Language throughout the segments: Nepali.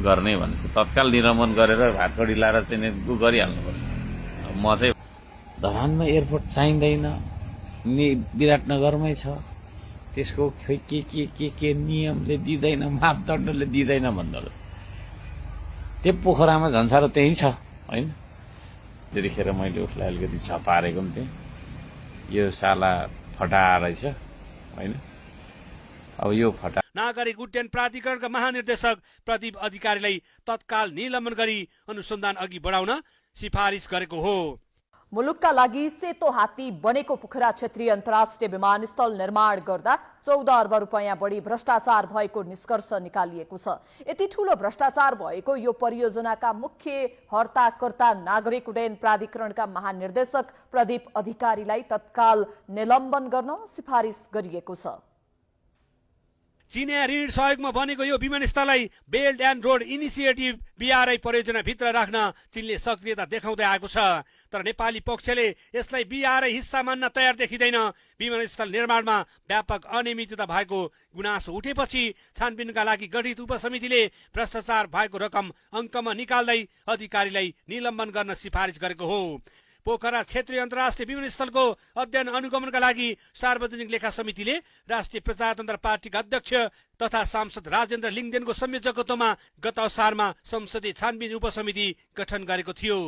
गर्ने भनेपछि तत्काल निलम्बन गरेर भातखडी लाएर चाहिँ गरिहाल्नुपर्छ। म चाहिँ धरानमा एयरपोर्ट चाहिँदैन, विराटनगरमै छ, त्यसको खै के नियमले दिँदैन, मापदण्डले दिँदैन भन्दो रहेछ। त्यो पोखरामा झन्सारो त्यही छ होइन। त्यतिखेर मैले उसलाई अलिकति छपारेको पनि थिएँ, यो साला फटा रहेछ होइन। अब यो फटा नागरिक उड्डयन प्राधिकरणका महानिर्देशक प्रदीप अधिकारीलाई तत्काल निलम्बन गरी अनुसन्धान अघि बढाउन सिफारिस गरेको हो। मुलुकका लागि सेतो हात्ती बनेको पोखरा क्षेत्रीय अन्तर्राष्ट्रिय विमानस्थल निर्माण गर्दा 14 अर्ब रुपैयाँ बढी भ्रष्टाचार भएको निष्कर्ष निकालिएको छ। यति ठूलो भ्रष्टाचार भएको यो परियोजनाका मुख्य हर्ताकर्ता नागरिक उड्डयन प्राधिकरणका महानिर्देशक प्रदीप अधिकारीलाई तत्काल निलम्बन गर्न सिफारिस गरिएको छ। चीनिया ऋण सहयोगमा बनेको यो विमानस्थललाई belt and road initiative BRI परियोजनाभित्र राख्न चीनले सक्रियता देखाउँदै आएको छ। तर नेपाली पक्षले यसलाई BRI हिस्सा मान्न तयार देखिँदैन। विमानस्थल निर्माणमा व्यापक अनियमितता भएको गुनासो उठेपछि छानबिनका लागि गठित उपसमितिले भ्रष्टाचार भएको रकम अङ्कमा निकाल्दै अधिकारीलाई निलम्बन गर्न सिफारिस गरेको हो। पोखरा क्षेत्रीय अन्तर्राष्ट्रिय विमानस्थलको अध्ययन अनुगमनका लागि सार्वजनिक लेखा समितिले राष्ट्रिय प्रजातन्त्र पार्टीका अध्यक्ष तथा सांसद राजेन्द्र लिङदेनको संयोजकत्वमा गत असारमा संसदीय छानबिन उपसमिति गठन गरेको थियो।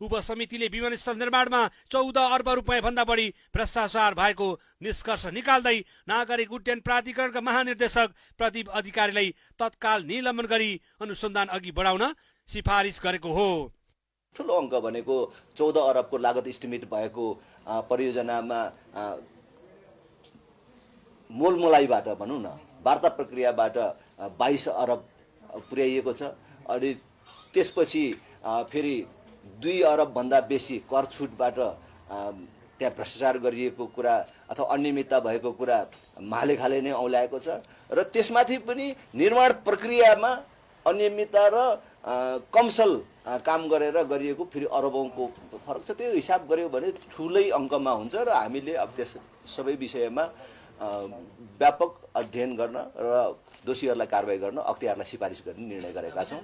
उपसमितिले विमानस्थल निर्माणमा 14 अर्ब रुपैयाँ भन्दा बढी भ्रष्टाचार भएको निष्कर्ष निकाल्दै नागरिक उड्डयन प्राधिकरणका महानिर्देशक प्रदीप अधिकारीलाई तत्काल निलम्बन गरी अनुसन्धान अघि बढाउन सिफारिस गरेको हो। ठुलो अङ्क भनेको 14 अरबको लागत इस्टिमेट भएको परियोजनामा मोलमोलाइबाट भनौँ न वार्ता प्रक्रियाबाट 22 अरब पुर्याइएको छ। अनि त्यसपछि फेरि 2 अरबभन्दा बेसी कर छुटबाट त्यहाँ भ्रष्टाचार गरिएको कुरा अथवा अनियमितता भएको कुरा मालेखाले नै औल्याएको छ। र त्यसमाथि पनि निर्माण प्रक्रियामा अनियमितता र कमसल काम गरेर गरिएको फेरि अरबौँको फरक छ। त्यो हिसाब गर्यो भने ठुलै अङ्कमा हुन्छ र हामीले अब त्यस सबै विषयमा व्यापक अध्ययन गर्न र दोषीहरूलाई कारबाही गर्न अख्तियारलाई सिफारिस गर्ने निर्णय गरेका छौँ।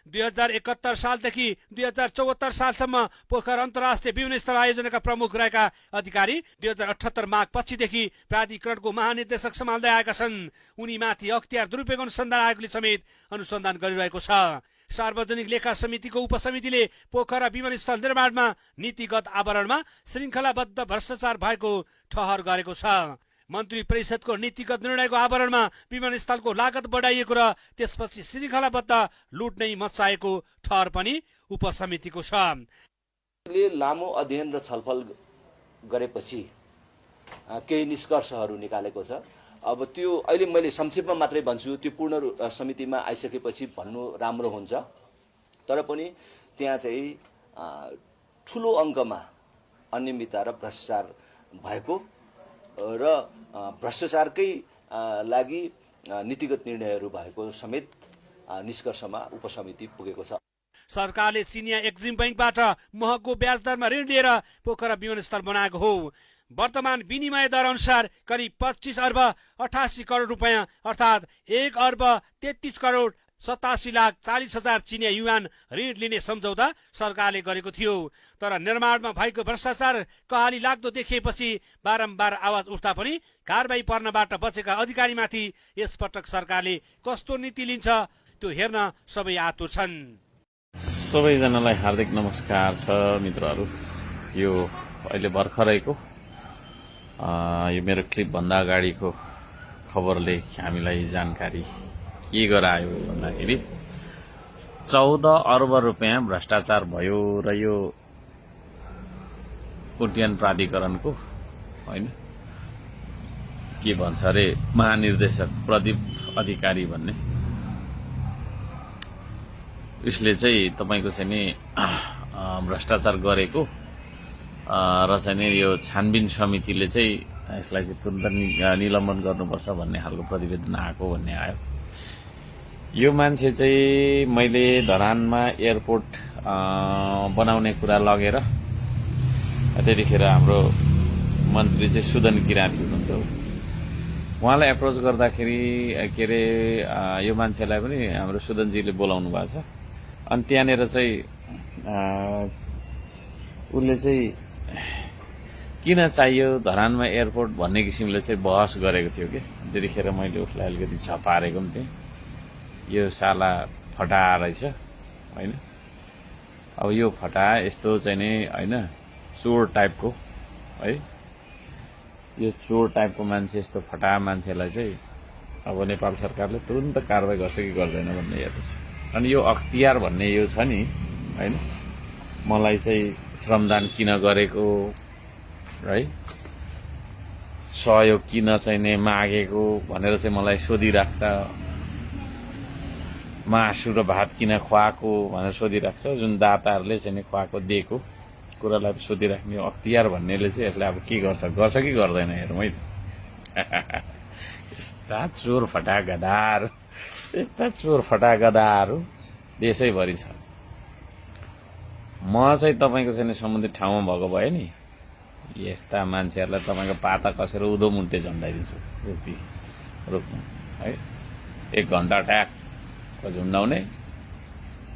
2071 सालदेखि 2074 सालसम्म पोखरा अन्तर्राष्ट्रिय विमानस्थल आयोजनाका प्रमुख रहेका अधिकारी 2078 माघ पछिदेखि प्राधिकरणको महानिर्देशक सम्हाल्दै आएका छन्। उनीमाथि अख्तियार दुरुपयोग अनुसन्धान आयोगले समेत अनुसन्धान गरिरहेको छ। सार्वजनिक लेखा समितिको उपसमितिले पोखरा विमानस्थल निर्माणमा नीतिगत आवरणमा श्रृङ्खलाबद्ध भ्रष्टाचार भएको ठहर गरेको छ। मन्त्री परिषदको नीतिगत निर्णयको आवरणमा विमानस्थलको लागत बढाइएको र त्यसपछि श्रृङ्खलाबद्ध लुट नै मचाएको ठहर पनि उपसमितिको छ। लामो अध्ययन र छलफल गरेपछि केही निष्कर्षहरू निकालेको छ। अब त्यो अहिले मैले संक्षेपमा मात्रै भन्छु, त्यो पूर्ण समितिमा आइसकेपछि भन्नु राम्रो हुन्छ। तर पनि त्यहाँ चाहिँ ठुलो अङ्कमा अनियमितता र भ्रष्टाचार भएको र भ्रष्टाचारकै लागि नीतिगत निर्णयहरू भएको समेत निष्कर्षमा उपसमिति पुगेको छ। सरकारले चिनिया एक्जिम बैंकबाट महँगो ब्याज दरमा ऋण लिएर पोखरा विमानस्थल बनाएको हो। वर्तमान विनिमय दर अनुसार करिब 25 अर्ब 88 करोड रुपैयाँ अर्थात् 1 अर्ब 33 करोड 87 लाख 40 हजार चिनिया युआन ऋण लिने सम्झौता सरकारले गरेको थियो। तर निर्माणमा भएको भ्रष्टाचार कहाली लाग्दो देखिएपछि बारम्बार आवाज उठ्दा पनि कारबाही पर्नबाट बचेका अधिकारीमाथि यसपटक सरकारले कस्तो नीति लिन्छ त्यो हेर्न सबै आतुर छन्। सबैजनालाई हार्दिक नमस्कार छ मित्रहरू। यो अहिले भर्खरैको यो मेरो क्लिप भन्दा अगाडिको खबरले हामीलाई जानकारी के गरायो भन्दाखेरि 14 अर्ब रुपैयाँ भ्रष्टाचार भयो र यो उड्डयन प्राधिकरणको होइन के भन्छ अरे महानिर्देशक प्रदीप अधिकारी भन्ने उसले चाहिँ तपाईँको चाहिँ नि भ्रष्टाचार गरेको र चाहिँ नि यो छानबिन समितिले चाहिँ यसलाई चाहिँ तुरन्त निलम्बन गर्नुपर्छ भन्ने खालको प्रतिवेदन आएको भन्ने आयो। यो मान्छे चाहिँ मैले धरानमा एयरपोर्ट बनाउने कुरा लगेर त्यतिखेर हाम्रो मन्त्री चाहिँ सुदन किराँती हुनुहुन्थ्यो। उहाँलाई एप्रोच गर्दाखेरि के अरे यो मान्छेलाई पनि हाम्रो सुदनजीले बोलाउनु भएको छ। अनि त्यहाँनिर चाहिँ उसले चाहिँ किन चाहियो धरानमा एयरपोर्ट भन्ने किसिमले चाहिँ बहस गरेको थियो कि। त्यतिखेर मैले उसलाई अलिकति झपारेको पनि थिएँ, यो साला फटा रहेछ होइन। अब यो फटा यस्तो चाहिँ नि होइन चोर टाइपको है, यो चोर टाइपको मान्छे, यस्तो फटा मान्छेलाई चाहिँ अब नेपाल सरकारले तुरुन्त कारवाही गर्छ कि गर्दैन भन्ने हेर्नु छ। अनि यो अख्तियार भन्ने यो छ नि होइन, मलाई चाहिँ श्रमदान किन गरेको है, सहयोग किन चाहिँ नि मागेको भनेर चाहिँ मलाई सोधिराख्छ, मासु र भात किन खुवाएको भनेर सोधिराख्छ। जुन दाताहरूले चाहिँ नि खुवाएको दिएको कुरालाई सोधिराख्ने अख्तियार भन्नेले चाहिँ यसलाई अब के गर्छ कि गर्दैन हेरौँ है। यस्ता चोर फटा गधाहरू, यस्ता चोर फटा गधाहरू देशैभरि छ। म चाहिँ तपाईँको चाहिँ सम्बन्धित ठाउँमा भएको भए नि यस्ता मान्छेहरूलाई तपाईँको पाता कसेर उधो मुन्टे झन्डाइदिन्छु रुखमा है। 1 घन्टा ट्याक झुन्डाउने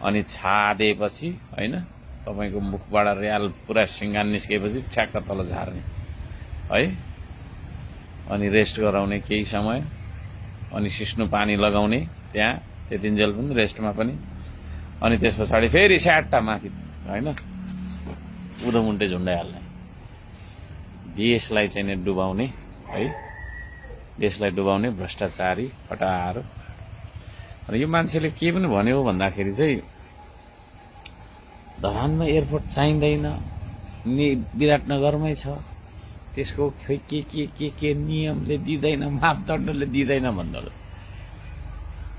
अनि छादेपछि होइन तपाईँको मुखबाट रियाल पुरा सिङ्गान निस्केपछि ठ्याक्क तल झार्ने है। अनि रेस्ट गराउने केही समय, अनि सिस्नो पानी लगाउने त्यहाँ त्यतिन्जेल पनि रेस्टमा पनि, अनि त्यस पछाडि फेरि स्याट्टा माथि होइन उधोमुन्टे झुन्डाइहाल्ने। देशलाई चाहिँ डुबाउने है, देशलाई डुबाउने भ्रष्टाचारी फटाहरू। र यो मान्छेले के पनि भन्यो भन्दाखेरि चाहिँ धरानमा एयरपोर्ट चाहिँदैन, विराटनगरमै छ, त्यसको खै के नियमले दिँदैन, मापदण्डले दिँदैन भन्दा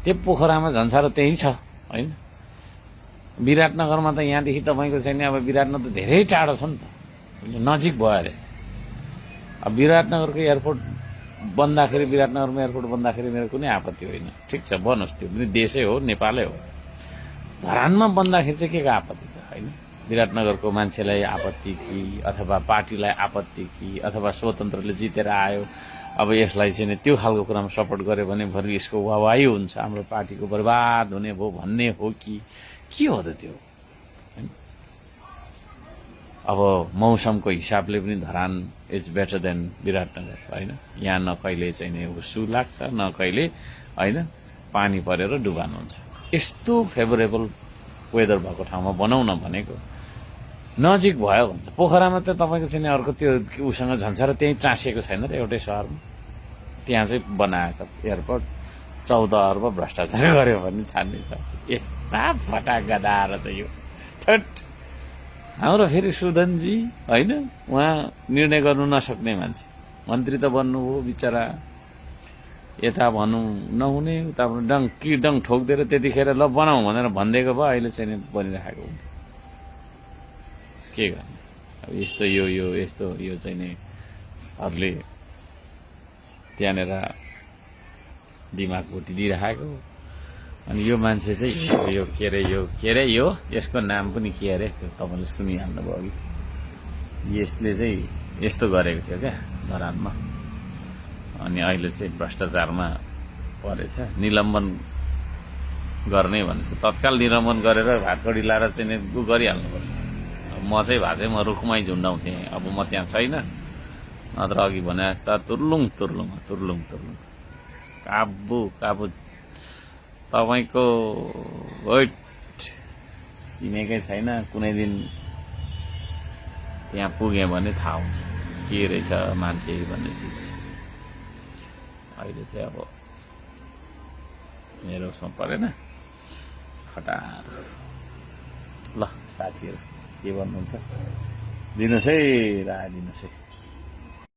त्यो पोखरामा झन् साह्रो त्यही छ होइन। विराटनगरमा त यहाँदेखि तपाईँको चाहिँ नि अब विराटनगर त धेरै टाढो छ नि त, नजिक भयो अरे। अब विराटनगरको एयरपोर्ट बन्दाखेरि, विराटनगरमा एयरपोर्ट बन्दाखेरि मेरो कुनै आपत्ति होइन, ठिक छ बनोस्, त्यो पनि देशै हो, नेपालै हो। धरानमा बन्दाखेरि चाहिँ के को आपत्ति त होइन। विराटनगरको मान्छेलाई आपत्ति कि अथवा पार्टीलाई आपत्ति कि अथवा स्वतन्त्रले जितेर आयो, अब यसलाई चाहिँ त्यो खालको कुरामा सपोर्ट गर्यो भने भरि यसको वाहवाही हुन्छ, हाम्रो पार्टीको बर्बाद हुने भयो भन्ने हो कि के हो त त्यो होइन। अब मौसमको हिसाबले पनि Dharan is better than Biratnagar होइन। यहाँ न कहिले चाहिँ नि हुस्सु लाग्छ, न कहिले होइन पानी परेर डुबान हुन्छ। यस्तो फेभरेबल वेदर भएको ठाउँमा बनाउन भनेको, नजिक भयो भन्छ। पोखरामा त तपाईँको चाहिँ अर्को त्यो उसँग झन्सारो त्यहीँ टाँसिएको छैन र एउटै सहरमा, त्यहाँ चाहिँ बनाएको एयरपोर्ट 14 अर्ब भ्रष्टाचार गर्यो भने छान्ने छ। यस्ता फटा गदाएर चाहिँ यो ठट। हाम्रो फेरि सुदनजी होइन, उहाँ निर्णय गर्नु नसक्ने मान्छे, मन्त्री त बन्नुभयो बिचरा, यता भनौँ नहुने उता डङ कि डङ ठोकिदिएर त्यतिखेर ल बनाऊ भनेर भनिदिएको भए अहिले चाहिँ बनिराखेको हुन्थ्यो। के गर्ने अब यस्तो यस्तो यो चाहिँ नि अरूले त्यहाँनिर दिमाग बुद्धि दिइराखेको। अनि यो मान्छे चाहिँ यो के अरे यो यसको नाम पनि के अरे तपाईँले सुनिहाल्नुभयो कि, यसले चाहिँ यस्तो गरेको थियो क्या धरानमा। अनि अहिले चाहिँ भ्रष्टाचारमा परेछ, निलम्बन गर्ने भनेछ। तत्काल निलम्बन गरेर भातखडी लाएर चाहिँ गरिहाल्नुपर्छ। म चाहिँ भए चाहिँ म रुखमै झुन्डाउँथेँ, अब म त्यहाँ छैन, नत्र अघि भने जस्ता तुर्लुङ काबु तपाईँको वेट चिनेकै छैन। कुनै दिन त्यहाँ पुग्यो भने थाहा हुन्छ के रहेछ मान्छे भन्ने चिज। अहिले चाहिँ अब मेरो उसमा परेन फटार। ल साथीहरू के भन्नुहुन्छ दिनुहोस् है, राय दिनुहोस् है।